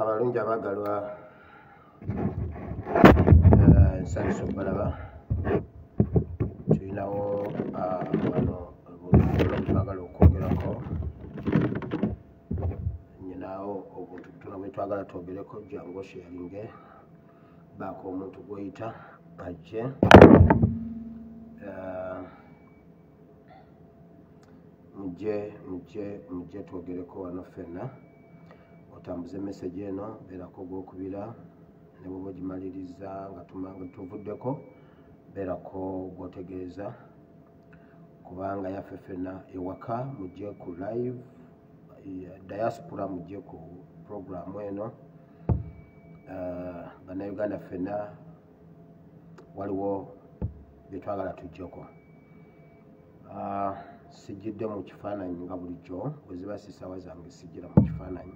Abalungi abaagalwa, nsanyuse okubalaba. Tulinawo wano obuntu bwetwagala okwogerako. Nyinawo obuntu butono bwetwagala twogereko. Jangu osharinge, baako omuntu gwoyita ajje. Mujje, mujje, mujje twogereko wano ffenna. Otambuze message eno, beerako gwokubira ne bwoba ogimaliriza nga tuvuddeko, beerako gwotegeeza, kubanga yaffe ffenna ewaka. Mujje ku live, diaspora mujje ku programu eno. Bannayuganda ffenna waliwo byetwagala tujjeko. Sijjidde mu kifaananyi nga bulijjo. Bwe ziba si ssaawa zange sijjira mu kifaananyi,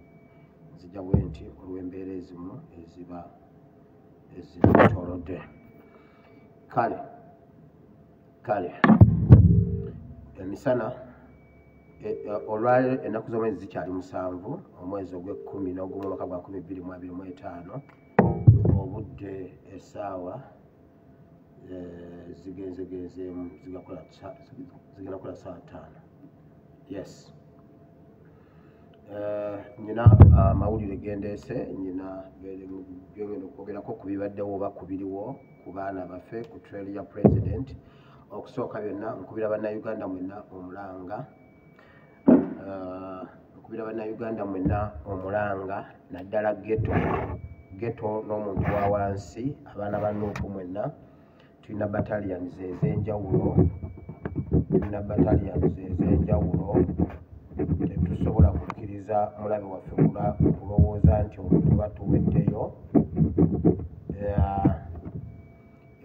nzija bwe nti olw'embeera ezimu eziba ezitolodde. Kale kale, emisana olwaleero ennaku z'omwezi zikyali 7, omwezi ogw'e-11, omwaka gwa 2025. Obudde essaawa zigenzegenzeemu, zigenda kukola saa 5. Yes, nyina amawulire gendeese, nyina byengenda okwogerako ku bibaddewo oba ku biriwo ku baana baffe ku trail ya president. Okusooka byonna, nkubira bannayuganda mwenna omulanga, nkubira bannayuganda mwenna omulanga, naddala ghetto, ghetto n'omuntu wa wansi, abaana ba NUP mwenna. Tulina battalions ez'enjawulo, tulina battalions ez'enjawulo. Tetusobola kukkiriza mulabe waffe kulowooza nti olwo tuba tuweddeyo.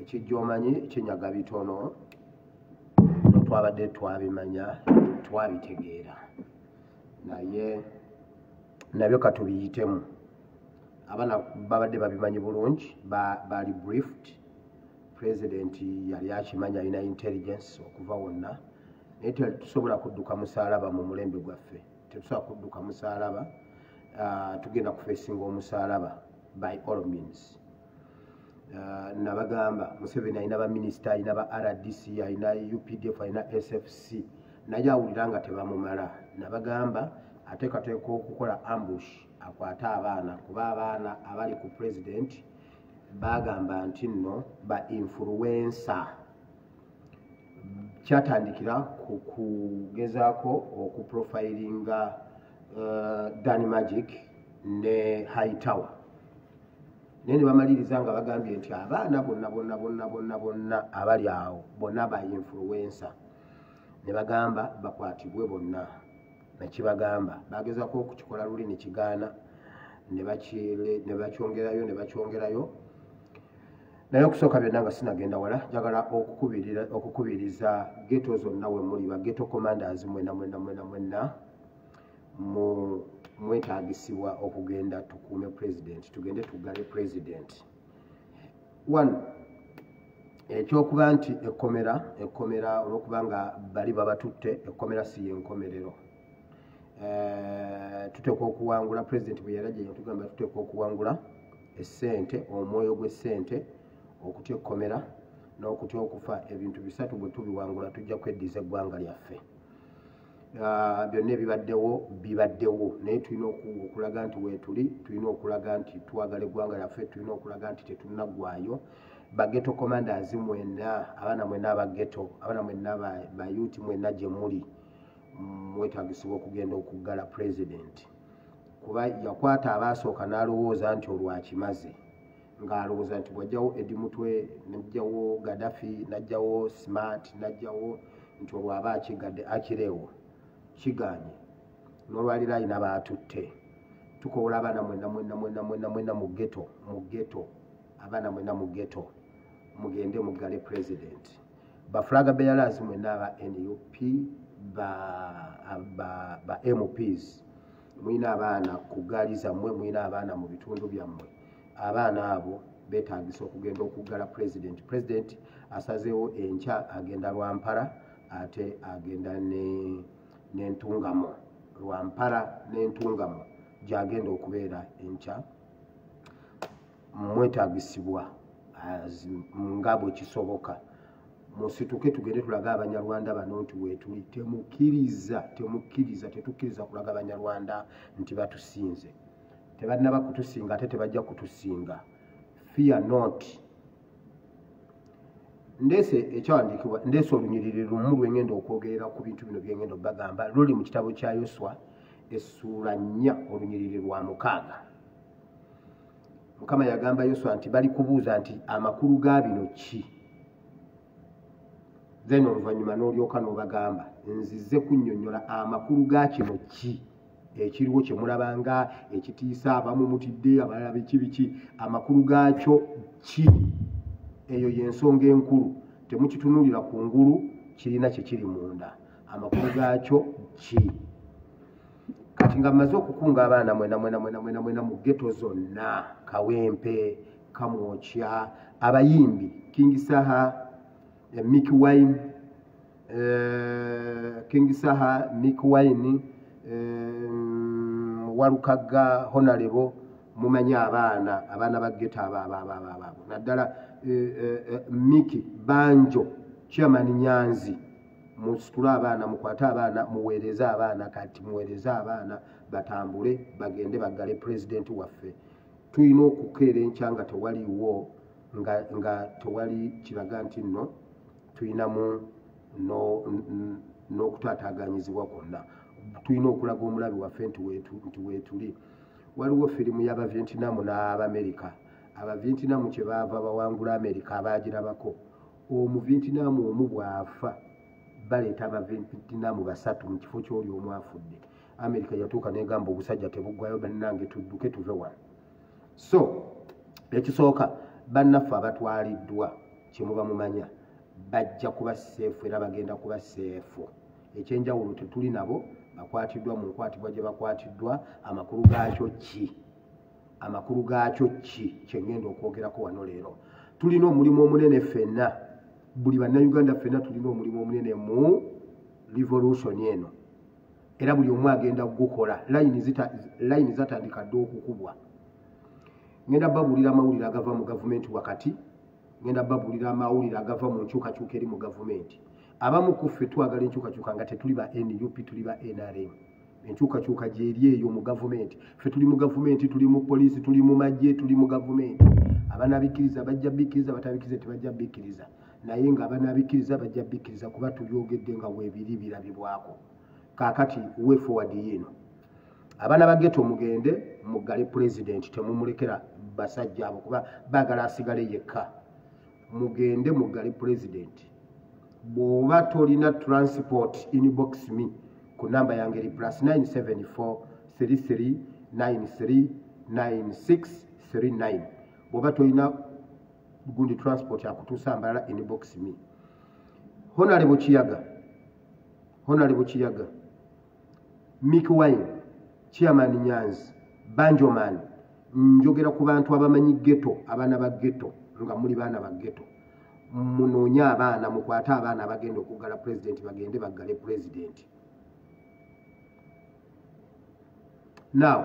Ekijja omanyi kinyaga bitono. No twabadde twabimanya, twabitegeera, naye nabyo katubiyitemu. Abaana babadde babimanyi bulungi, bali briefed. President yali akimanyi, alina intelligence okuva wonna, naye tetusobola kudduka musaalaba mu mulembe gwaffe. Tetusobola kudduka musaalaba. Tugenda kufacinga omusaalaba by all means. Nabagamba Museveni alina baminisita, alina ba RDC, alina UPDF, alina SFC, naye awulira nga tebamumala. Nabagamba ateekateeka okukola ambush, akwate abaana, kuba abaana abali ku president bagamba nti nno ba influencer. Kyatandikira ku kugezaako okuprofilinga Dan Magic ne High Tower, naye ne bamaliriza nga bagambye nti abaana bonna bonna bonna bonna bonna abali awo bonna ba influencer, ne bagamba bakwatibwe bonna. Nakibagamba, bagezaako okukikola luli ne kigaana, ne bakyongerayo, ne bakyongerayo. Naye okusooka byonna, nga sinagenda wala, njagala okukubiriza ghetto zonna we muli, ba ghetto commanders mwena mwena mwena mwena, mu mwetaagisibwa okugenda tukuume president, tugende tuggale president. One, ekyokuba nti ekkomera olwokuba nga bali babatutte, ekkomera si yenkomerero. Tuteekwa okuwangula. President bwe yalajja yatugamba tuteekwa okuwangula essente, omwoyo gw'essente, okutya ekkomera n'okutya okufa. Ebintu bisatu bwe tubiwangula tujja kweddiza eggwanga lyaffe. Byonna ebibaddewo bibaddewo, naye tulina okulaga nti weetuli, tulina okulaga nti twagala eggwanga lyaffe, tulina okulaga nti tetunnaggwayo. Ba ghetto commanders mwenna, abaana mwenna aba ghetto, abaana mwenna ba youth mwenna gye muli, mwetagisibwa okugenda okuggala president, kuba yakwata abaasooka n'alowooza nti olwakimaze, ng'alowooza nti bw'ajjawo Eddie Mutwe, najjawo Gaddafi, najjawo Smart, najjawo, nti olwaba akigadde akireewo. Kiganye n'olwaliro alina baatutte. Tukowola abaana mwenna mwenna mwenna mwenna mwenna mu ghetto, mu ghetto, abaana mwenna mu ghetto, mugende muggale president. Ba flag bearers mwenna aba NUP, ba MPs, mulina abaana ku gaali zammwe, mulina abaana mu bitundu byammwe. Abaana abo beetagisa okugenda okuggala president. President asazeewo enkya agenda Lwampara, ate agenda n'Entungamo. Lwampara n'Entungamo gyagenda okubeera enkya. Mwetaagisibwa nga bwe kisoboka, musituke tugende tulaga Abanyarwanda bano nti weetuli. Temukkiriza, temukkiriza, tetukkiriza kulaga Abanyarwanda nti batusinze. Tebannaba kutusinga, ate tebajja kutusinga. Fear not. Ndeese ekyawandiikibwa, ndeese olunyiriri lumu lwengenda okwogerera ku bintu bino byengenda obbagamba. Luli mu kitabo kya Yoswa, essuula 4, olunyiriri lwa 6. Mukama yagamba Yoswa nti bali kubuuza nti amakulu ga bino ki? Then oluvannyuma n'olyoka n'obagamba, nzize kunnyonnyola amakulu ga kino ki ekiriwo kye mulaba nga ekitiisa, abamu mutidde, abalala biki biki, amakulu gaakyo ki? Eyo y'ensonga enkulu. Temukitunuulira ku ngulu, kirina kye kiri munda. Amakulu gaakyo ki? Kati nga mmaze okukunga abaana mwena mwena mwena mwena mwena mu ghetto zonna, Kawempe, Kamwokya, abayimbi King Saha, Mikie Wine, King Saha, Mikie Wine, Walukagga, Honorable, mumanyi abaana ba ghetto abo abo abo abo abo, naddala Miki Banjo, Chairman Nyanzi, musitule abaana, mukwate abaana, muweereze abaana. Kati muweereze abaana batambule bagende baggale pulezidenti waffe. Tulina okukeera enkya nga tewaliiwo, nga tewali kiraga nti nno tulinamu n'okutaataaganyizibwa kwonna. Tulina okulaga omulabi waffe nti weetuli. Waliwo firimu y'Abavietinamu n'Abamerika. Abavietinamu kye baava bawangula Amerika, abaagirabako, Omuvietinamu omu bw'afa baleeta Abavietinamu basatu mu kifo ky'oli omu afudde. Amerika yatuuka negamba obusajja tebuggwayo, bannange tudduke tuve wano. So ekisooka, bannaffe abatwaliddwa, kyemuba mumanya, bajja kuba safe era bagenda kuba safe. Ekyenjawulo, tetuli nabo, bakwatiddwa mu nkwatibwa gye bakwatiddwa. Amakulu gaakyo ki? Amakulu gaakyo ki kyengenda okwogerako wano leero? Tulina omulimu omunene ffenna, buli Bannayuganda ffenna tulina omulimu omunene mu revolution eno, era buli omu agenda kugukola. Layini zatandika dde okukubwa. Ngenda babuulira amawulire agava mu gavumenti wakati, ngenda babuulira amawulire agava mu nkyukakyuka eri mu gavumenti. Abamu ku ffe twagala enkyukakyuka nga tetuli ba NUP, tuli ba NRM. Enkyukakyuka gyeri eyo mu gavumenti. Ffe tuli mu gavumenti, tuli mu poliisi, tuli mu magye, tuli mu gavumenti. Abanabikkiriza bajja bikkiriza, batabikkiriza tebajja bikkiriza, naye nga abanabikkiriza bajja bikkiriza kuba tubyogedde nga weebiri birabibwako. Kaakati way forward yiino: abaana ba ghetto, mugende muggale pulezidenti, temumulekera basajja abo kuba baagala asigale yekka. Mugende muggale pulezidenti. Bw'oba tolina transport, inbox me ku namba yange eri +974 33 93 9639. Bw'oba tolina gundi transport akutuusa mbalala, inbox me. Honorable Kiyaga, Honorable Kiyaga, Mikie Wine, Chairman Nyanzi, Banjoman, njogera ku bantu abamanyi ghetto, abaana ba ghetto. Nga muli baana ba ghetto, munoonye abaana, mukwate abaana abagenda okuggala pulezidenti, bagende baggale pulezidenti. Now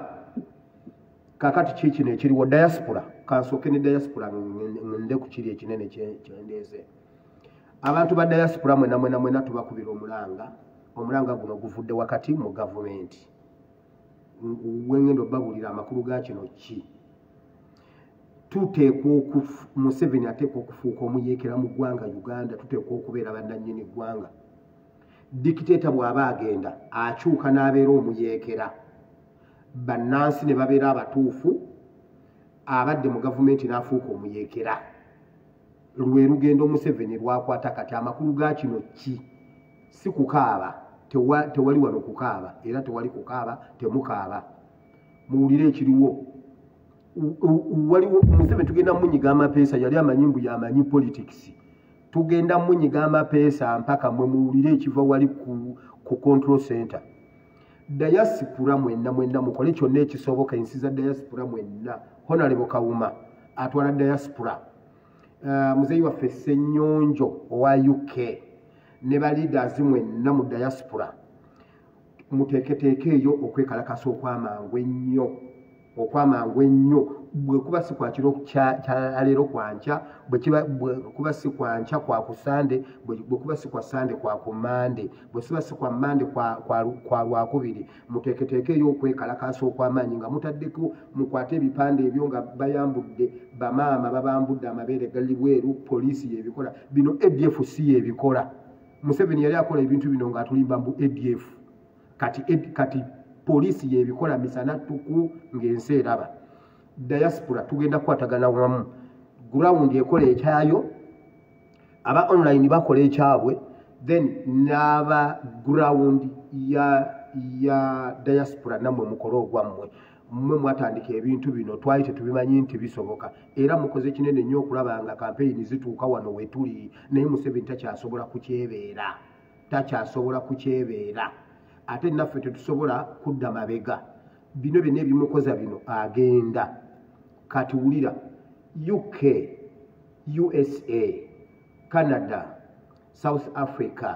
kakati ki kino ekiriwo? Diaspora, kansooke ne diaspora, nde ku kiri ekinene kyendeeze. Abantu ba diaspora mwena mwena mwena, tubakubira omulanga. Omulanga guno guvudde wakati mu gavumenti. Wengenda obabuulira amakulu ga kino ki? Tuteekwa, Museveni ateekwa okufuuka omuyeekera mu ggwanga Uganda. Tuteekwa okubeera bannannyini ggwanga. Dictator bw'aba agenda akyuka n'abeera omuyeekera, bannansi ne babeera abatuufu. Abadde mu gavumenti n'afuuka omuyeekera, lwe lugendo Museveni lwakwata kati. Amakulu ga kino ki? Si kukaaba, tewali wano kukaaba, era tewali kukaaba, temukaaba. Muwulire ekiriwo. Waliwo Museveni, tugenda munyiga amapeesa. Yali amanyi mbu yamanyi politics. Tugenda munyiga amapeesa mpaka mwe muwulire ekiva wali ku control center. Diaspora mwenna mwenna, mukole kyonna ekisoboka. Ensi za diaspora mwenna, Honorable Kawuma atwala diaspora, muzeeyi waffe Ssenyonjo owa UK ne ba leaders mwenna mu diaspora, muteeketeeke eyo okwekalakasa okwamangu ennyo. Okwamangu ennyo, bwe kuba si kwa kiro kya leero kwankya, bwe kuba si kwankya kwa ku Sande, bwe kuba si kwa Sande kwa ku Mande, bwe siba si kwa Mande kwa Lwakubiri, muteeketeekeeyo okwekalakaasa okw'amaanyi nga mutaddeko, mukwate ebipande ebyo nga bayambudde bamaama, babambudde amabeere gali bweru. Poliisi yebikola bino, ADF si yebikola. Museveni yali akola ebintu bino ng'atulimba mbu ADF. Kati poliisi yebikola misana ttuku ng'ensi eraba. Diaspora tugenda kukwatagana wamu, ground ekola ekyayo, aba online bakola ekyabwe, then n'aba ground ya diaspora nammwe mukole ogwammwe. Mmwe mwatandika ebintu bino, twali tetubimanyi nti bisoboka, era mukoze kinene nnyo okulaba nga kampeyini zituuka wano wetuli. Naye Museveni takyasobola kukyebeera, takyasobola kukyebeera, ate naffe tetusobola kudda mabega. Bino byonna ebimukoza bino agenda. Kati wulira, UK, USA, Canada, South Africa,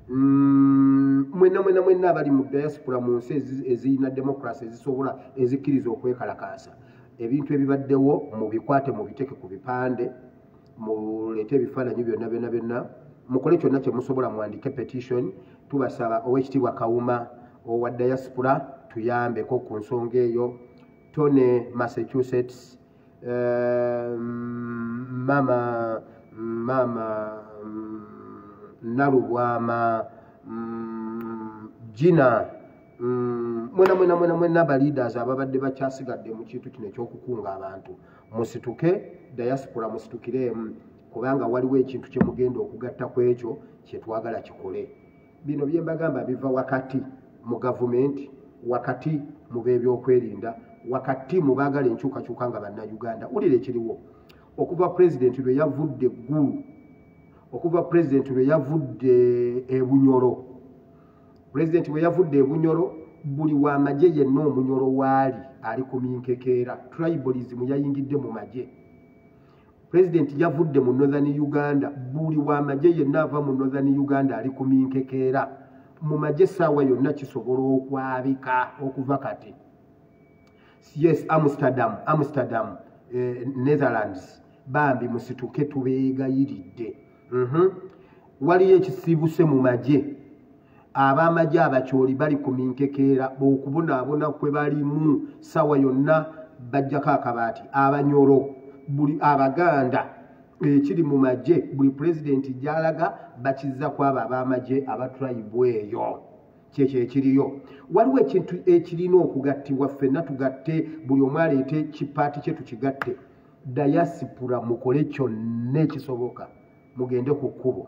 mwenna mwenna mwenna abali mu diaspora mu nsi ezirina democracy, ezisobola, ezikkiriza okwekalakaasa, ebintu ebibaddewo mubikwate, mubiteeke ku bipande, muleete ebifaananyi byonna byonna byonna, mukole kyonna kye musobola, muwandike petition. Tubasaba, Owekitiibwa Kawuma owa diaspora, tuyambeko ku nsonga eyo. Tone Massachusetts, mama Nalubwama, Gina, mwena mwena mwena mwena ba leaders ababadde bakyasigadde mu kintu kino ekyokukunga abantu, musituke. Diaspora musitukiremu, kubanga waliwo ekintu kye mugenda okugatta ku ekyo kyetwagala kikole. Bino bye mbagamba biva wakati mu gavumenti, wakati mu b'ebyokwerinda, wakati mu baagala enkyukakyuka nga Bannayuganda. Wulira ekiriwo: okuva pulezidenti lwe yavudde eggulu, okuva pulezidenti lwe yavudde ebunyoro, pulezidenti bwe yavudde ebunyoro, buli wamagye yenna omunyoro waali ali ku minkekeera. Tribalism yayingidde mu magye. Pulezidenti yavudde mu Northern Uganda, buli wamagye yenna ava mu Northern Uganda ali ku minkekeera mu magye. Essaawa yonna kisobola okwabika okuva kati. Yes, Amsterdam, Amsterdam, Netherlands, bambi musituke, tubeegayiridde. Waliyo ekisiibuse mu magye. Ab'amagye abakyoli bali ku minkekeera, okubonaabona kwe balimu, ssaawa yonna bajjako akabaati. Abanyoro, buli Abaganda, ekiri mu magye, buli pulezidenti gy'alaga bakizza ku abo ab'amagye aba tribe eyo. Kyekyo ekiriyo. Waliwo ekintu ekirina okugattibwa, ffenna tugatte, buli omu aleete kipaati kye tukigatte. Diaspora mukole kyonna ekisoboka mugende ku kkubo.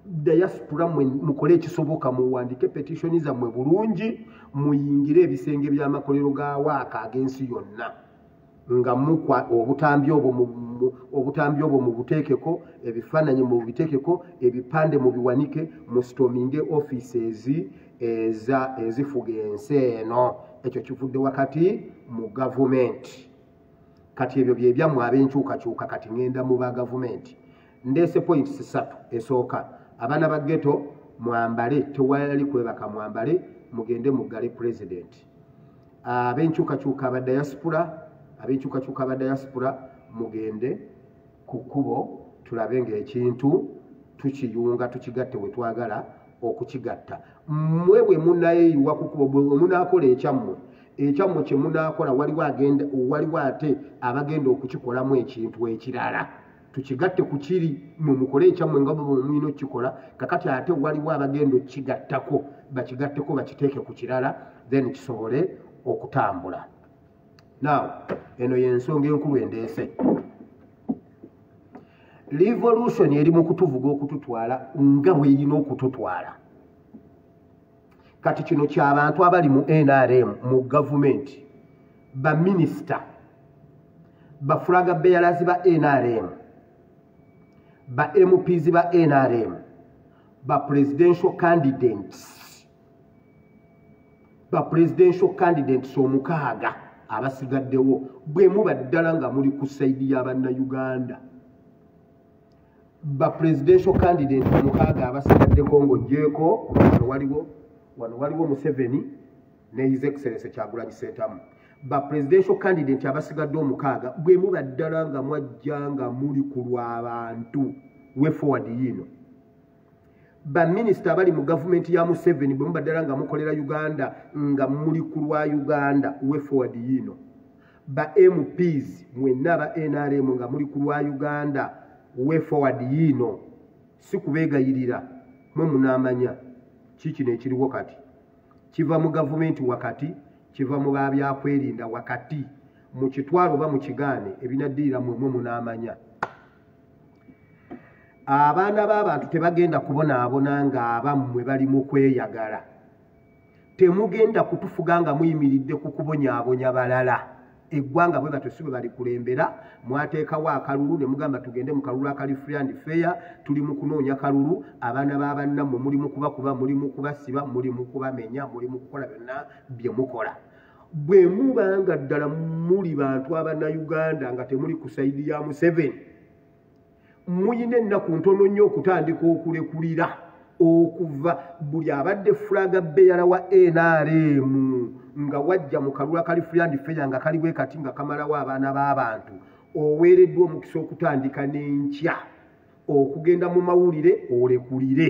Diaspora mukole ekisoboka, muwandike petitioni zammwe bulungi, muyingire ebisenge by'amakolero ga waaka ag'ensi yonna nga mukwa obutambi obwo, obutambi obwo mubuteekeko, ebifaananyi mubiteekeko, ebipande mubiwanike, mustorminge offices eza ezifuga ensi eno. Ekyo kivudde wakati mu gavumenti. Kati ebyo bye byammwe ab'enkyukakyuka. Kati ŋŋenda mu ba gavumenti. Ndeese points ssatu. Esooka, abaana ba ghetto mwambale, tewali kwebaka, mwambale mugende muggale pulezidenti. Ab'enkyukakyuka aba diaspora, ab'enkyukakyuka aba diaspora, mugende ku kkubo, tulabe ng'ekintu tukiyunga, tukigatte we twagala okukigatta. Mmwe bwe munayeyiwa ku kkubo, bwe munaakola ekyammwe, ekyammwe kye munaakola, waliwo agenda, waliwo ate abagenda okukikolamu ekintu ekirala. Tukigatte ku kiri, mwe mukole ekyammwe nga bwe mulina okukikola. Kakati ate waliwo abagenda okukigattako, bakigatteko, bakiteeke ku kirala, then kisobole okutambula. Now eno y'ensonga enkulu endeese. Revolution eri mu kutuvuga okututwala nga bw'erina okututwala. Kati kino ky'abantu abali mu NRM, mu gavumenti, baminisita, ba flag bearers ba NRM, ba MPs ba NRM, ba presidential candidates, ba presidential candidates 6 abasigaddewo. Bwe muba ddala nga muli ku side y'Abannayuganda, ba presidential candidate 6 abasigaddeko, ng'oggyeeko wano waliwo Museveni ne His Excellence Kyagulanyi Ssentamu, Ba presidential candidate abasigadde 6, bwe muba ddala nga mwajja nga muli ku lw'abantu, way forward yiino. Ba minisita abali mu gavumenti ya Museveni, bwe muba ddala nga mukolera Uganda, nga muli ku lwa Uganda, way forward yiino. Ba MPs mwenna aba NRM nga muli ku lwa Uganda, way forward yiino. Si kubeegayirira, mwe munaamanya kikino ekiriwo kati. Kiva mu gavumenti wakati, kiva mu babyakwerinda wakati, mu kitwalo oba mu kigaane, ebinaddirira mmwe mwe munaamanya. Abaana b'abantu tebagenda kubonaabona ng'abammwe bali mu kweyagala. Temugenda kutufuga nga muyimiridde ku kubonyaabonya balala. Eggwanga bwe batyo si bwe balikulembera. Mwateekawo akalulu ne mugamba tugende mu kalulu akali free and fair, tuli mu kunoonya kalulu. Abaana b'abannammwe muli mu kubakuba, muli mu kubasiba, muli mu kubamenya, muli mu kukola byonna bye mukola. Bwe muba nga ddala muli bantu Abannayuganda nga temuli ku side ya Museveni, muyina ennaku ntono nnyo okutandika okulekulira okuva buli abadde flag bearer wa NRM nga wajja mu kalulu akali free and fair nga kali bwe kati nga kamalawo abaana b'abantu. Oweereddwa omukisa okutandika n'enkya okugenda mu mawulire olekulire,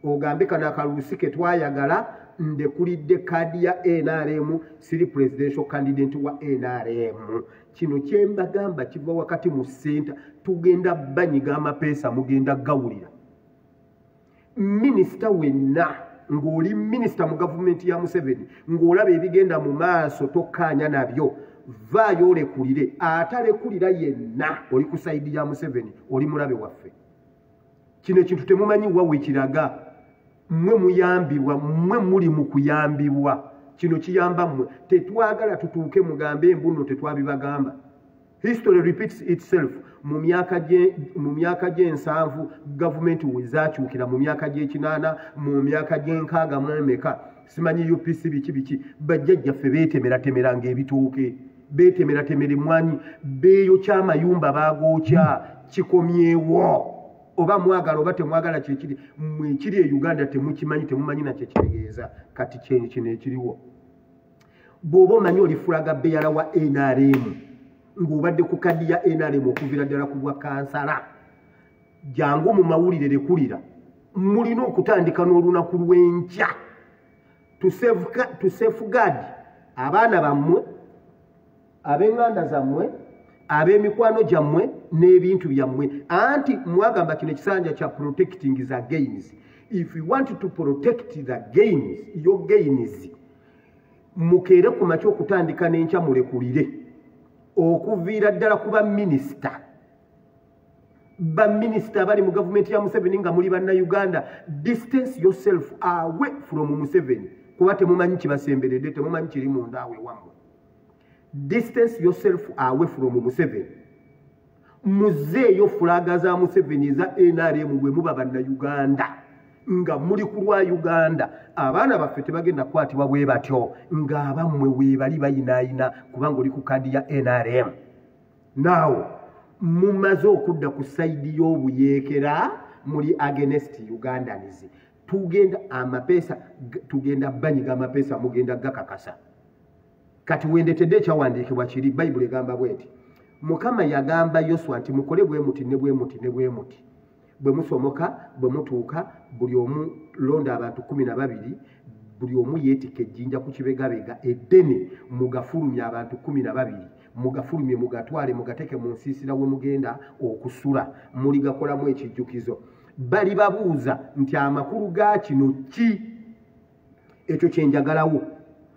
ogambe kano akalulu si ke twayagala, ndekulidde kaadi ya NRM, siri presidential candidate wa NRM. Kino kye mbagamba kiva wakati mu ssenta, tugenda banyiga amapeesa, mugenda gawulira. Minisita wenna ng'oli minisita mu gavumenti ya Museveni ng'olaba ebigenda mu maaso tokkaanya nabyo, vaayo olekulire. Atalekulira yenna oli ku side ya Museveni, oli mulabe waffe. Kino ekintu temumanyi wa wekiraga, mmwe muyambibwa, mmwe muli mu kuyambibwa. Kino kiyamba mmwe, tetwagala tutuuke mugambe embuno tetwabibagamba. History repeats itself. Mu myaka gy'ensanvu gavumenti we zaakyukira, mu myaka gy'ekinaana, mu myaka gy'enkaaga mu emeka, simanyi UPC biki biki, bajjajjaffe beetemeratemeranga ebitooke, beetemeratemera emmwanyi, beeyokya amayumba baagookya. Kikomyewo, oba mwagala oba temwagala, kyekiri. Mmwe ekiri e Uganda temukimanyi, temumanyi na kyekitegeeza. Kati kino ekiriwo, bw'oba omanyi oli flag bearer wa NRM ng'obadde ku kadi ya NRM okuviira ddala ku bwa kansala, jangu mu mawulire lekulira. Mulina okutandika n'olunaku lw'enkya to safeguard abaana bammwe, ab'eŋŋanda zammwe, ab'emikwano gyammwe n'ebintu byammwe. Anti mwagamba kino ekisanja kya protecting the gains. If you want to protect the gains, your gains, mukeere ku makya okutandika n'enkya mulekulire okuviira ddala ku baminisita. Baminisita abali mu gavumenti ya Museveni nga muli Bannayuganda, distance yourself away from Museveni, kuba temumanyi kibasemberedde, temumanyi kiri munda awe wammwe. Distance yourself away from Museveni. Muzeeyo flag za Museveni eza NRM bwe muba Bannayuganda nga muli ku lwa Uganda. Abaana baffe tebagenda kukwatibwa bwe batyo ng'abammwe weebali bayinaayina kubanga oli ku kaadi ya NRM. Naawo mumaze okudda ku side y'obuyeekera, muli against Ugandans. Tugenda amapeesa, tugenda banyiga amapeesa, mugenda gakakasa. Kati wendetedde ekyawandiikibwa kiri, Bayibuli egamba bweti: Mukama yagamba Yoswa nti mukole bwe muti ne bwe muti ne bwe muti, bwe musomoka, bwe mutuuka, buli omu londa abantu 12, buli omu yeetikka ejjinja ku kibegabega eddene, mugafulumye abantu 12, mugafulumye, mugatwale, mugateke mu nsiisira we mugenda okusula, muligakolamu ekijjukizo. Bali babuuza nti amakulu ga kino ki? Ekyo kyenjagalawo,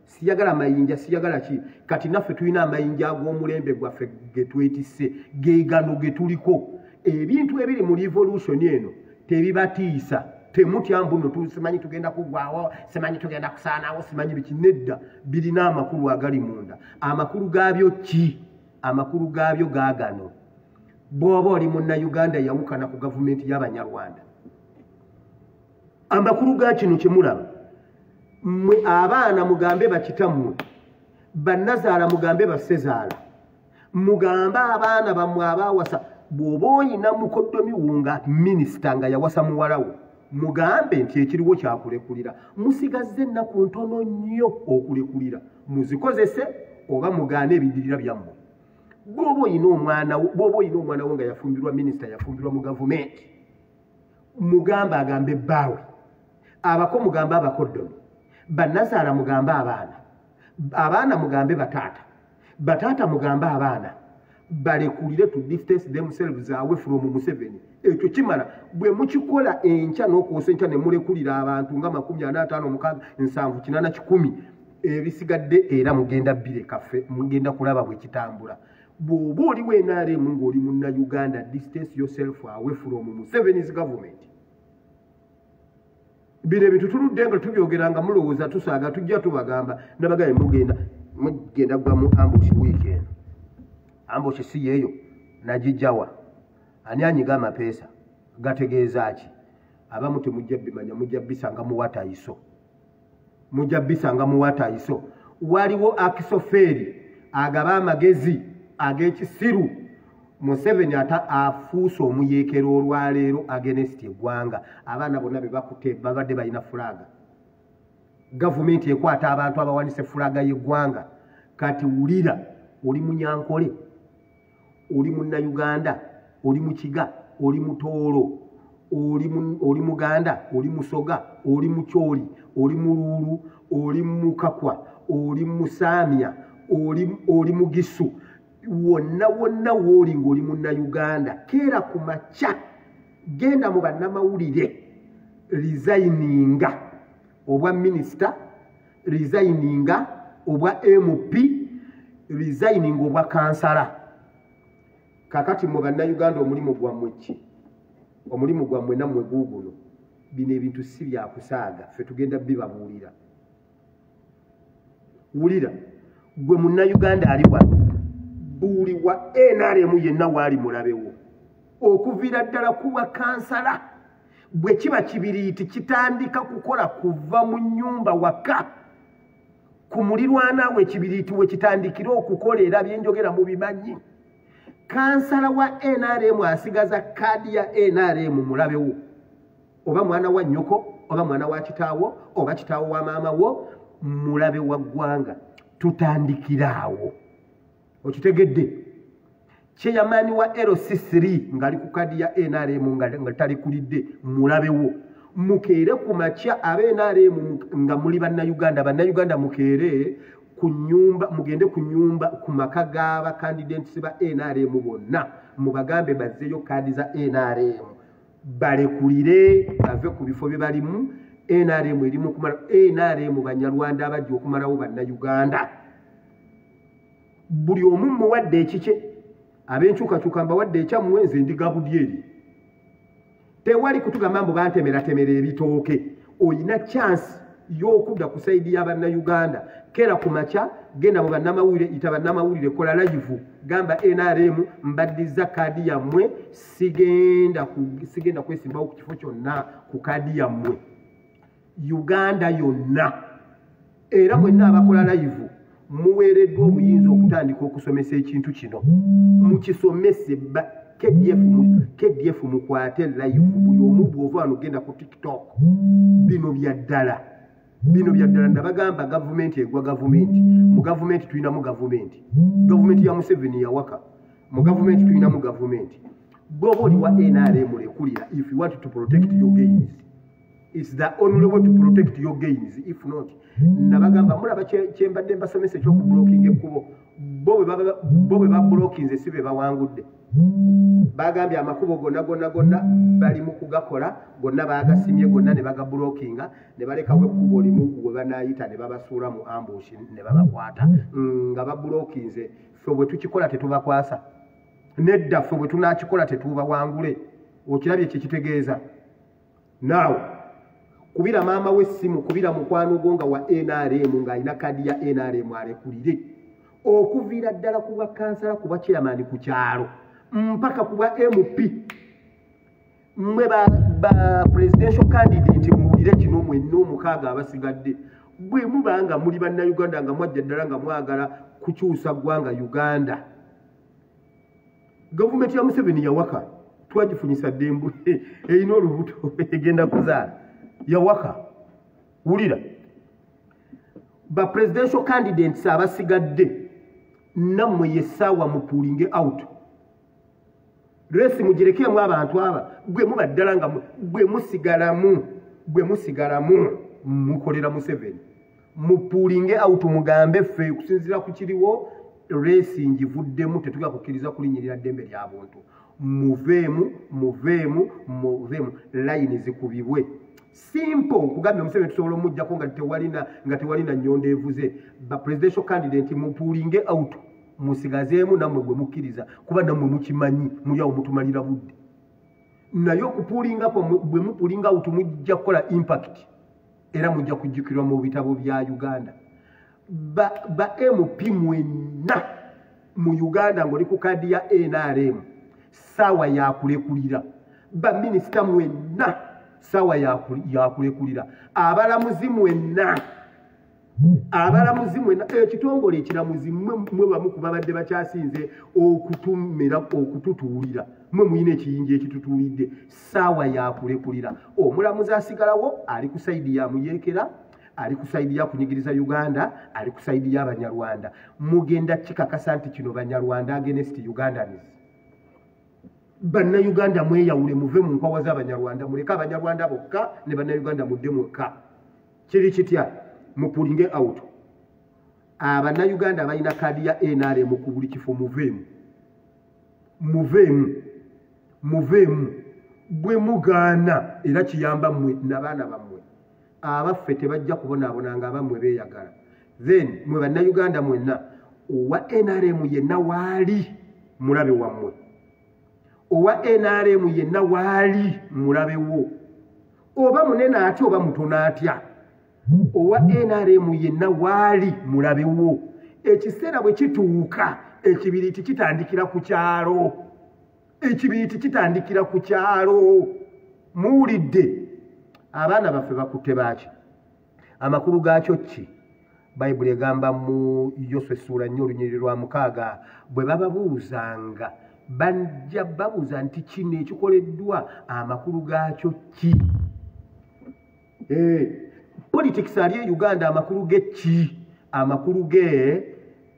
siyagala mayinja, siyagala ki. Kati naffe tulina amayinja ag'omulembe gwaffe ge twetisse, ge gano ge tuliko. Ebintu ebiri mu revolution eno tebibatiisa. Temutya mbuno simanyi tugenda kuggwawo, simanyi tugenda kusaanawo, simanyi biki. Nedda, birina amakulu agali munda. Amakulu gaabyo ki? Amakulu gaabyo gaagano: bw'oba oli Munnayuganda yawukana ku gavumenti y'Abanyarwanda, amakulu ga kino kye mulaba, mmwe abaana mugambe bakitammwe, bannazaala mugambe bassezaala, mugambe abaana bammwe abaawasa. Bw'oba oyina mukoddomi wo nga minisita nga yawasa muwala wo, mugambe nti ekiriwo kyakulekulira. Musigazze ennaku ntono nnyo okulekulira, muzikozese oba mugaane ebidirira byammwe. Bw'oba oyina omwana wo, bw'oba oyina omwana wo nga yafumbirwa minisita, yafumbirwa mu gavumenti, mugambe agambe bbaawe, abako mugambe abakoddomi, bannazaala mugambe abaana, abaana mugambe bataata, bataata mugambe abaana, balekulire to distance themselves away from Museveni. Ekyo kimala. Bwe mukikola enkya n'okwosa enkya ne mulekulira abantu nga 45, 6, 70, 100, ebisigadde era mugenda bireka, ffe mugenda kulaba bwe kitambula. Bw'oba oli wa NRM ng'oli Munnayuganda, distance yourself away from Museveni's government. Bino ebintu tuludde nga tubyogera nga mulowooza tusaaga. Tujja tubagamba, nabagaye mugenda gwa mu ambush wiiki eno. Ambush si yeeyo nagijjawa? Ani anyiga amapeesa gategeeza ki? Abamu temujja bimanya, mujja bisanga muwatayiso, mujja bisanga muwatayiso. Waliwo Akisofeeri agaba amagezi ag'ekisiru. Museveni ata afuuse omuyeekero olwaleero against eggwanga. Abaana bonna be bakutte babadde balina flag. Gavumenti ekwata abantu abawanise flag y'eggwanga. Kati wulira, oli Munyankole, oli Munnayuganda, oli Mukiga, oli Mutoolo, oli Muganda, oli Musoga, oli Mukyoli, oli Muluulu, oli Mukakwa, oli Musaamya, oli Mugisu, wonna wonna wooli ng'oli Munnayuganda, keera ku makya, genda mu bannamawulire, resigninga obwa minisita, resigninga obwa MP, resigninga obwa kansala. Kakati mu Bannayuganda, omulimu gwammwe ki? Omulimu gwammwe nammwe guuguno. Bino ebintu si byakusaaga, ffe tugenda bibabuulira. Wulira gwe Munnayuganda ali wano, buli wa NRM yenna waali mulabewo, okuviira ddala kuwa kansala. Bwe kiba kibiriiti, kitandika kukola kuva mu nnyumba waka ku mulirwana we. Ekibiriiti we kitandikira okukola, era byenjogera mu bimanyi. Kansala wa NRM asigaza kaadi ya NRM mulabewo, oba mwana wa nnyoko, oba mwana wa kitaawo, oba kitaawo wa maama wo, mulabe wa ggwanga. Tutandikira awo, okitegedde? Chairman wa LC3 ng'ali ku kaadi ya NRM nga talikulidde, mulabewo. Mukeere ku makya aba NRM nga muli Bannayuganda, Bannayuganda mukeere ku nyumba, mugende ku nyumba, ku maka g'aba candidates ba NRM bonna, mubagambe bazzeeyo kaadi za NRM, balekulire bave ku bifo bye balimu. NRM erimu kumala, NRM Banyarwanda abajja okumalawo Bannayuganda. Buli omu muwadde ekikye. Ab'enkyukakyuka mbawadde ekyammwe, nze ndiga budyeri. Tewali kutugamba mbu bantemeratemera ebitooke. Oyina chance y'okudda ku side y'Abannayuganda. Kera ku makya, genda mu bannamawulire, yita bannamawulire, kola live, gamba NRM mbaddiza kaadi yammwe, sigenda kwesimbawo ku kifo kyonna ku kaadi yammwe. Uganda yonna, era mwenna abakola live muweereddwa obuyinza okutandika okusomesa ekintu kino. Mukisomese. KDF, KDF mukwate live buli omu. Bw'ova wano genda ku TikTok. Bino bya ddala, bino bya ddala. Nabagamba gavumenti egwa gavumenti. Mu gavumenti tulinamu gavumenti, gavumenti ya Museveni yawaka. Mu gavumenti tulinamu gavumenti. Bw'oba oli wa NRM, lekulira if you want to protect your gains. It's the only way to protect your gains. If not, nabagamba, mulaba kyembadde mbasomesa ekyokublockinga ekkubo. Bo bwe bablockinze si be bawangudde. Bagambye amakubo gonna gonna gonna bali mu kugakola, gonna bagasimye gonna ne bagablockinga, ne balekawo ekkubo limu we banaayita ne babasuula mu ambush ne babakwata nga bablockinze. Ffe bwe tukikola tetubakwasa nedda. Ffe bwe tunakikola tetubawangule. Okirabye kyekitegeeza? Naawe kubira maama w'essimu, kubira mukwano gwo nga wa NRM ng'alina kaadi ya NRM, alekulire. Okuviira ddala ku bwa kansala, ku bwa chairman ku kyalo, mpaka ku bwa MP. Mmwe ba presidential candidate, muwulire kino mwenna omukaaga abasigadde. Bwe muba nga muli Bannayuganda nga mwajja ddala nga mwagala kukyusa ggwanga Uganda, gavumenti ya Museveni yawaka, twagifunyisa ddembu, erina olubuto, egenda kuzaala, yawaka. Wulira, ba presidential candidates abasigadde. Nammwe yessaawa mupullinge out. Race mugirekemu abantu aba, gwe muba ddala nga gwe musigalamu mukolera Museveni. Mupullinge out, mugambe ffe okusinziira ku kiriwo race ngivuddemu, tetugenda kukkiriza kulinnyirira ddembe lya buntu. Muveemu, muveemu, muveemu, layini zikubibwe. Simple. Okugambye Museveni tusobola omuggyako nga tewalina nnyondo evuze. Ba presidential candidate, mupullinge out, musigazeemu nammwe gwe mukkiriza, kuba nammwe mukimanyi muli awo mutumalira budde. Naye okupullinga bwe mupullinga out mujja kukola impact, era mujja kujjukirwa mu bitabo bya Uganda. Ba MP mwenna mu Uganda ng'oli ku kaadi ya NRM, saawa yakulekulira. Baminisita mwenna, saawa yakulekulira. Abalamuzi mwenna, abalamuzi mwenna, ekitongole ekiramuzi, mwe bamu ku babadde bakyasinze okutumira okututuulira, mwe muyina ekiyinja ekitutuulidde, saawa yakulekulira. Omulamuzi asigalawo ali ku side ya muyeekera, ali ku side ya kunyigiriza Uganda, ali ku side y'Abanyarwanda. Mugenda kikakasa nti kino Banyarwanda against Ugandans. Bannayuganda, mweyawule, muve mu nkwawa z'Abanyarwanda, muleke Abanyarwanda bokka ne Bannayuganda mudde mwekka. Kiri kitya? Mupullinge out. Abannayuganda abalina kaadi ya NRM ku buli kifo, muveemu, muveemu, muveemu. Bwe mugaana era kiyamba mmwe n'abaana bammwe. Abaffe tebajja kubonaabona nga abammwe beeyagala. Then mwe Bannayuganda mwenna, owa NRM yenna waali mulabe wammwe, owa NRM yenna waali mulabewo, oba munene atya oba mutono atya, owa NRM yenna waali mulabewo. Ekiseera bwe kituuka, ekibiriiti kitandikira ku kyalo, ekibiriiti kitandikira ku kyalo. Muwulidde? Abaana baffe bakutte baaki? Amakulu gaakyo ki? Bayibuli egamba mu Yoswa essuula 4 olunyiriri lwa 6, bwe bababuuzanga, bajja babuuza nti kino ekikoleddwa amakulu gaakyo ki? Politics ali e Uganda amakulu ge ki? Amakulu ge,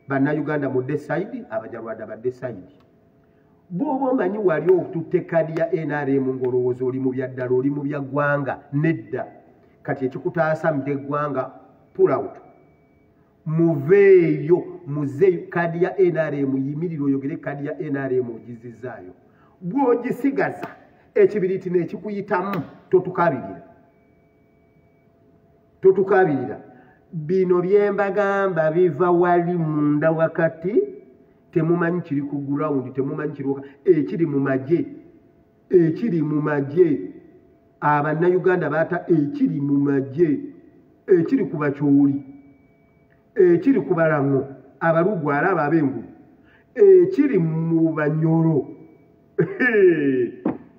Bannayuganda mudde side, Abanyarwanda badde side. Bw'oba omanyi wali okututte kaadi ya NRM ng'olowooza oli mu byaddala, oli mu bya ggwanga, nedda. Kati ekikutaasa mu eggwanga, pull out, muveeyo, muzeeyo kaadi ya NRM. Yimirira oyogere, kaadi ya NRM ogizizaayo. Bw'ogisigaza, ekibiriiti neekikuyitamu, totukabirira, totukabirira. Bino byembagamba biva wali munda wakati, temumanyi kiri ku ground, temumanyi kiri ekiri mu magye, ekiri mu magye. Abannayuganda baata ekiri mu magye, ekiri ku Bakyoli, ekiri ku Balango, Abalugwala, abo ab'engulu, ekiri mu Banyoro.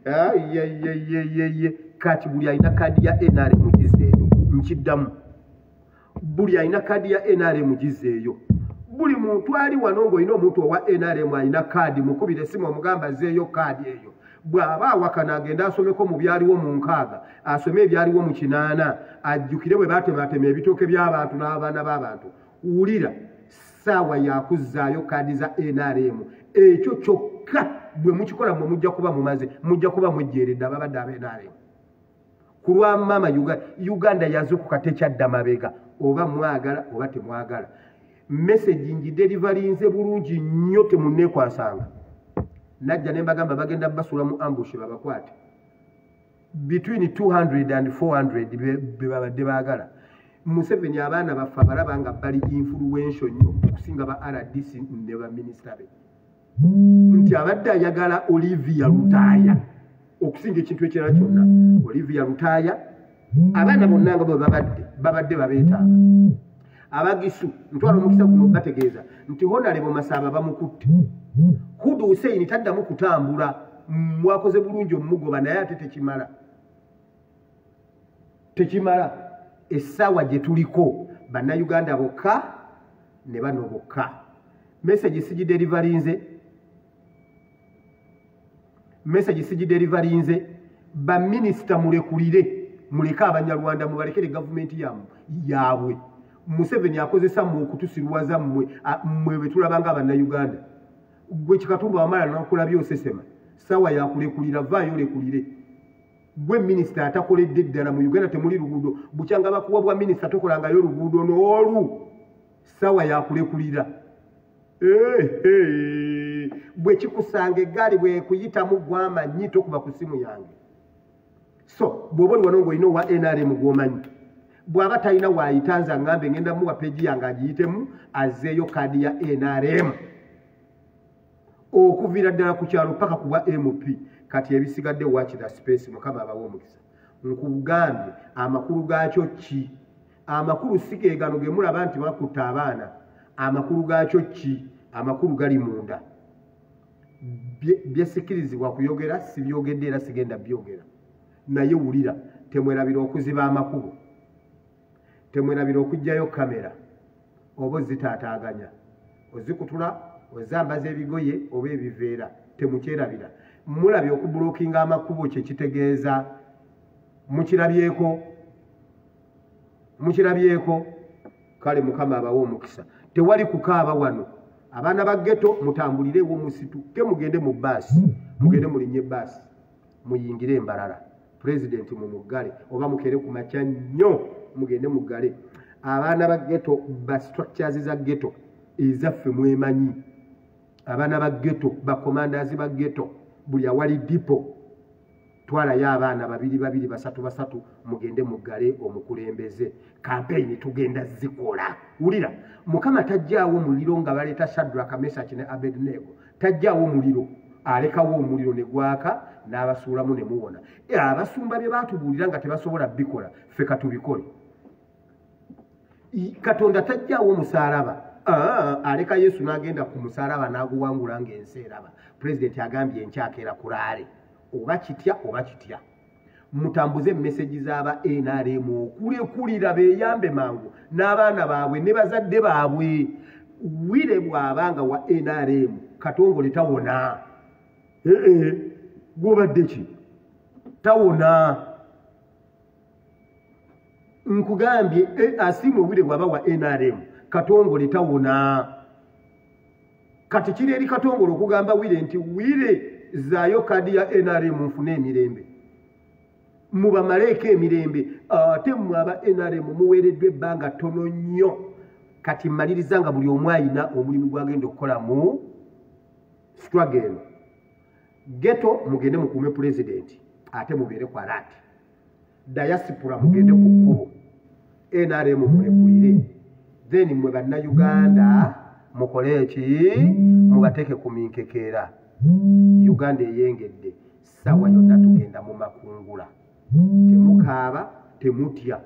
Ayayayayeye, kati buli alina kaadi ya NRM gizeeyo. Nkiddamu, buli alina kaadi ya NRM gizeeyo. Buli muntu ali wano ng'olina omuntu owa NRM alina kaadi, mukubira essimu omugamba azeeyo kaadi eyo. Bw'aba awakana, agenda asomeko mu byaliwo mu 60, asome ebyaliwo mu 80, ajjukire bwe batematema ebitooke by'abantu n'abaana b'abantu. Wulira, ssaawa yakuzzaayo kaadi za NRM. Ekyo kyokka bwe mukikola, mwe mujja kuba mumaze, mujja kuba mwejjeeredde ababadde aba NRM ku lwa maama Uganda. Uganda yazukuka, tekyadda mabega, oba mwagala oba temwagala. Message ngideliverinze bulungi nnyo, temunneekwasanga. Najja ne mbagamba bagenda basula mu ambush, babakwate between 200 and 400 be babadde baagala. Museveni abaana baffe abalaba nga bali influential nnyo okusinga ba RDC ne baminisita be, nti abadde ayagala Olivia Lutaaya okusinga ekintu ekirala kyonna. Olivia Lutaaya, abaana bonna nga bwe babadde babeetaaga. Abagisu, ntwala omukisa guno bategeeza nti Honorable Masaba bamukutte. Hudu Hussein taddamu kutambula. Mwakoze bulungi omugoba, naye ate tekimala, tekimala. Essaawa gye tuliko, Bannayuganda bokka ne bano bokka. Message sigideliverinze, message sigideliverinze. Baminisita mulekulire, muleke Abanyarwanda, mubalekere gavumenti yaabwe. Museveni akozesa mmwe okutusiruwaza mmwe mmwe bwe tulaba nga Bannayuganda. Gwe Kikatumba wamala n'okulabye osesema, ssaawa yakulekulira, vaayo olekulire. Gwe minisita atakoledde ddala mu Uganda, temuli luguudo bukyanga bakuwa bwa minisita, tokolangayo oluguudo n'olu, ssaawa yakulekulira. Bwe kikusanga eggaali bwekuyitamu gwamanyi, tokuba ku ssimu yange. So bw'oba oli wano ng'olina owa NRM gw'omanyi, bw'aba talina waayita, nze aŋŋambe, ngenda muwa page yange agiyitemu azzeeyo kaadi ya NRM okuviira ddala ku kyalo paka ku bwa MP. Kati ebisigadde, watch the space. Mukama abawe omukisa. Nkugambye amakulu gaakyo ki? Amakulu si ge gano ge mulaba nti bakutta abaana. Amakulu gaakyo ki? Amakulu gali munda. Byesikirizibwa kuyogera sibyogedde era sigenda byogera, naye wulira, temwerabira okuziba amakubo, temwerabira okuggyayo kamera oba ozitaataaganya, ozikutula, ozambaza ebigoye oba ebiveera. Temukyerabira. Mulabye okublockinga amakubo kyekitegeeza? Mukirabyeko? Mukirabyeko? Kale Mukama abawe omukisa. Tewali kukaaba wano. Abaana ba ghetto, mutambulirewo, musituke, mugende mu baasi, mugende mulinye baasi, muyingire embalala, pulezidenti mumuggale, oba mukere ku makya nnyo mugende muggale. Abaana ba ghetto, ba structures za ghetto ezaffe mwemanyi, abaana ba ghetto, bacommanders ba ghetto, buli awali depot twalayo abaana babiri babiri, basatu basatu, mugende muggale omukulembeze. Campaign tugenda zikola. Wulira, Mukama tajjaawo muliro nga baleeta Shadraka, Mesaki ne Abednego. Tajjaawo muliro, alekawo omuliro ne gwaka n'abasuulamu ne muwona. Abasumba bye baatubuulira nga tebasobola bikola, ffe katubikole. Katonda tajjaawo omusaalaba, aleka Yesu n'agenda ku musaalaba n'aguwangula ng'ensi eraba. Pulezidenti agambye enkyakeera ku rally, oba kitya oba kitya. Mutambuze message z'aba NRM okulekulira, beeyambe mangu n'abaana baabwe ne bazadde baabwe. Wire bw'abanga wa NRM, Katongole tawona. Ee, gwobadde ki? Tawona, nkugambye. Asiimwe Wire bw'aba wa NRM, Katongole tawona. Kati kiri eri Katongole okugamba Wire nti, "Wire, zaayo kaadi ya NRM nfune emirembe." Mubamaleeko emirembe. Ate mmwe aba NRM muweereddwa ebbanga ttono nnyo. Kati mmaliriza nga buli omu ayina omulimu gwagenda okukola mu struggle eno. Ghetto, mugende mukuume pulezidenti ate mubeere ku alert. Diaspora, mugende ku kkubo, NRM mulekulire. Then mmwe Bannayuganda mukole eki? Mubateeke ku minkekeera. Uganda eyengedde, ssaawa yonna tugenda mu makungula. Temukaaba, temutya,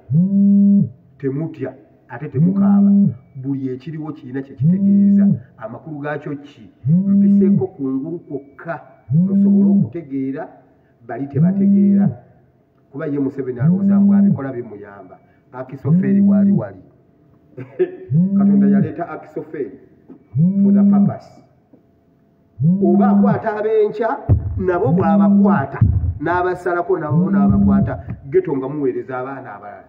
temutya ate temukaaba. Buli ekiriwo kirina kyekitegeeza. Amakulu gaakyo ki? Mpiseeko kungulu kwokka musobole okutegeera. Bali tebategeera, kuba ye Museveni alowooza mbu abikola bimuyamba. Akisofeeri bwali wali, Katonda yaleeta Akisofeeri for the purpose oba akwata ab'enkya, nabo bw'abakwata n'abasalako, nabo n'abakwata. Ghetto nga muweereza abaana abalala,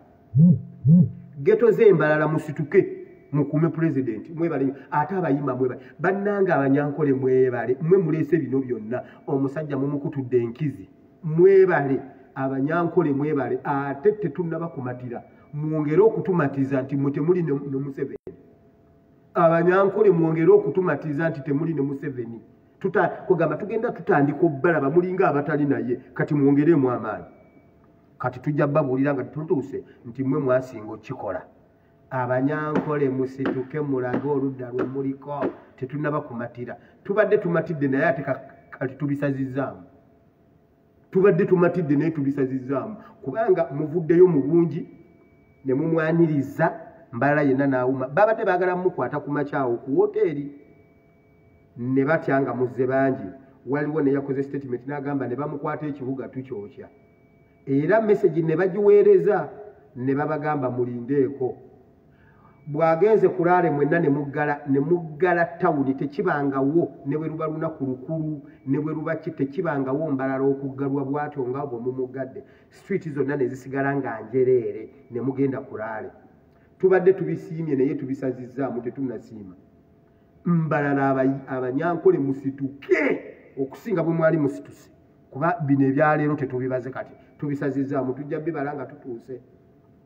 ghetto z'embalala, musituke mukuume pulezidenti. Mwebale. Ate abayimba mwebale, bannange Abanyankole mwebale, mwe muleese bino byonna. Omusajja mumukutudde enkizi. Mwebale Abanyankole, mwebale. Ate tetunnaba kumatira, mwongere okutumatiza nti mwe temuli ne Museveni. Abanyankole, mwongere okutumatiza nti temuli ne Museveni. Kugamba tugenda tutandika obbalaba mulinga abatali naye. Kati mwongeremu amaanyi. Kati tujja babuulira nga tutuuse nti mwe mwasinga okukikola. Abanyankole, musituke mulage oludda lwe muliko. Tetunnaba kumatira. Tubadde tumatidde, naye ate kati tubisazizzaamu. Tubadde tumatidde, naye tubisazizzaamu, kubanga muvuddeyo mu bungi ne mumwaniriza. Mbalala yenna n'awuma. Babadde baagala mumukwata ku makyawo ku woteeri ne batya nga muzze bangi. Waliwo neyakoze statement n'agamba ne bamukwata ekibuga tukyokya, era message ne bagiweereza ne babagamba mulindeeko. Bw'agenze ku rally mwenna ne muggala, ne muggala tawuni. Tekibangawo, ne bwe luba lunaku lukulu, ne bwe luba ki, tekibangawo Mbalala okuggalwa bw'atyo nga bwe mumuggadde. Street zonna ne zisigala nga njereere ne mugenda ku rally. Tubadde tubisiimye naye tubisazizzaamu, tetunnasiima. Mbalala Abanyankole musituke okusinga bwe mwali musituse, kuba bino ebyaleero tetubibaze, kati tubisazizzaamu, tujja bibala nga tutuuse.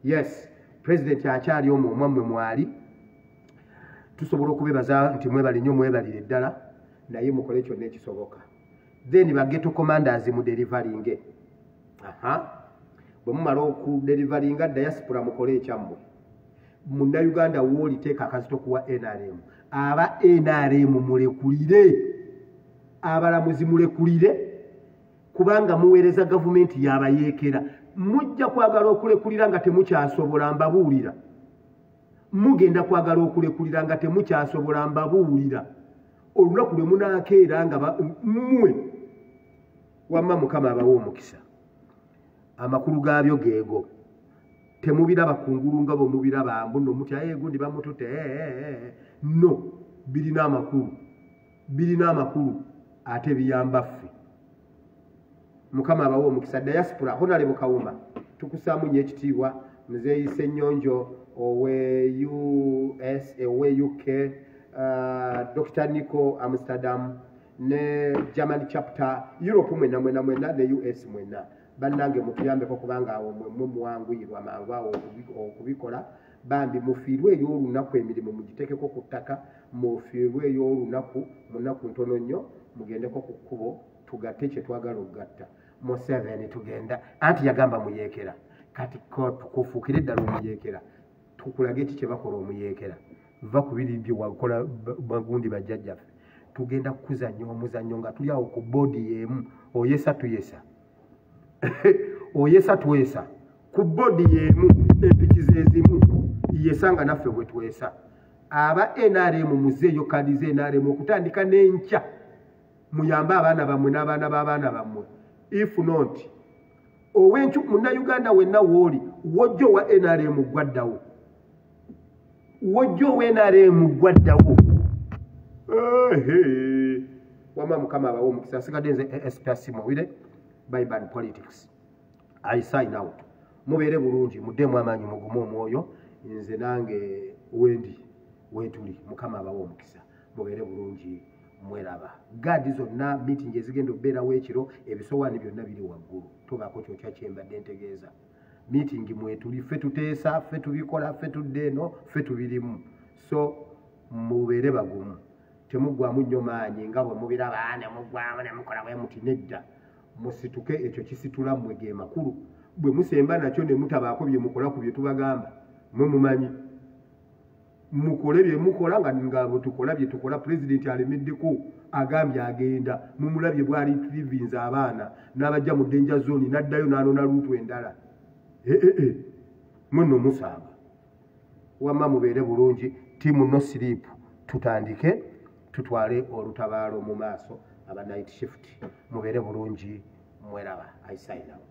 Yes, pulezidenti akyali omwo omwammwe mwali, tusobola okubebaza nti mwebale nnyo, mwebalire ddala, naye mukole kyonna ekisoboka. Then ba ghetto commanders mu deliveringe. Aha, bwe mumala okudeliveringa, diaspora mukole ekyammwe. Munnayuganda wooli, teeka akazito kuwa NRM. Aba NRM mulekulire, abalamuzi mulekulire, kubanga muweereza gavumenti yabayeekera. Mujja kwagala okulekulira nga temukyasobola, mbabuulira. Mugenda kwagala okulekulira nga temukyasobola, mbabuulira. Olunaku lwe munaakeera nga mmwe wamma, Mukama abawa omukisa. Amakulu gaabyo geego, temubiraba kungulu nga bwe mubiraba mbu nno mutya gundi bamutute. No, birina amakulu, birina amakulu ate biyamba ffe. Mukama abawa omukisa. Diaspora, Honorable Kawuma, tukusaamu nnyo ekitiibwa. Muzeeyi Ssennyonjo owe US, owe UK, Dr Nico Amsterdam ne German chapter, Europe mwena mwena mwena ne US mwena, bannange mutuyambeko, kubanga awo mwemwe muwanguyirwa mangu awo okubikola. Bambi mufiirwe ey'olunaku, emirimu mugitekeko ku ttaka, mufiirwe ey'olunaku mu nnaku ntono nnyo, mugendeko ku kkubo tugatte kye twagala okugatta. Museveni tugenda, anti yagamba muyeekera, kati kufuukire eddala omuyeekera, tukulage eki kye bakola omuyeekera. Va ku biri bye wakola bagundi bajjajjaffe. Tugenda kukuzannya omuzannyo nga tuli awo ku boodi y'emu, oyesa tuyesa, oyesa twesa, ku boodi y'emu, empiki zezimu, yesa nga naffe bwe twesa. Aba NRM muzeeyo kadi ze NRM okutandika n'enkya, muyambe abaana bammwe n'abaana b'abaana bammwe. If not, owencu Munnayuganda wenna wooli, wojjo wa NRM gwaddawo, wojjo owa NRM gwaddawo. Wama Mukama abawe omukisa. Nsigadde nze ASP Mawire Biban Politics, I sign out. Mubeere bulungi, muddemu amaanyi, mugume omwoyo. Nze nange wendi, wetuli. Mukama abawe omukisa, mubeere bulungi, mweraba. Gaadi zonna, meeting ezigenda okubeerawo ekiro, ebisowaani byonna biri waggulu, tobaako kyotya. Kyembadde ntegeeza, meeting mwetuli, ffe tuteesa, ffe tubikola, ffe tudde eno, ffe tubirimu. So mubeere bagumu, temuggwamu nnyo maanyi nga bwe mubiraba ne muggwamu ne mukola bwe muti. Nedda, musituke, ekyo kisitula mmwe ge makulu. Bwe musemba nakyo ne mutabaako bye mukola ku bye tubagamba, mwe mumanyi mukole bye mukola nga bwe tukola bye tukola. Pulezidenti alemeddeko, agambye agenda, mumulabye bwali trivinze abaana n'abajja mu danger zone, n'addayo n'anona route endala. Ee, mwe nno musaaga. Wamma mubeere bulungi. Team no sleep, tutandike tutwale olutabaalo mu maaso. Aba night shift mubeere bulungi, mweraba. I sign out.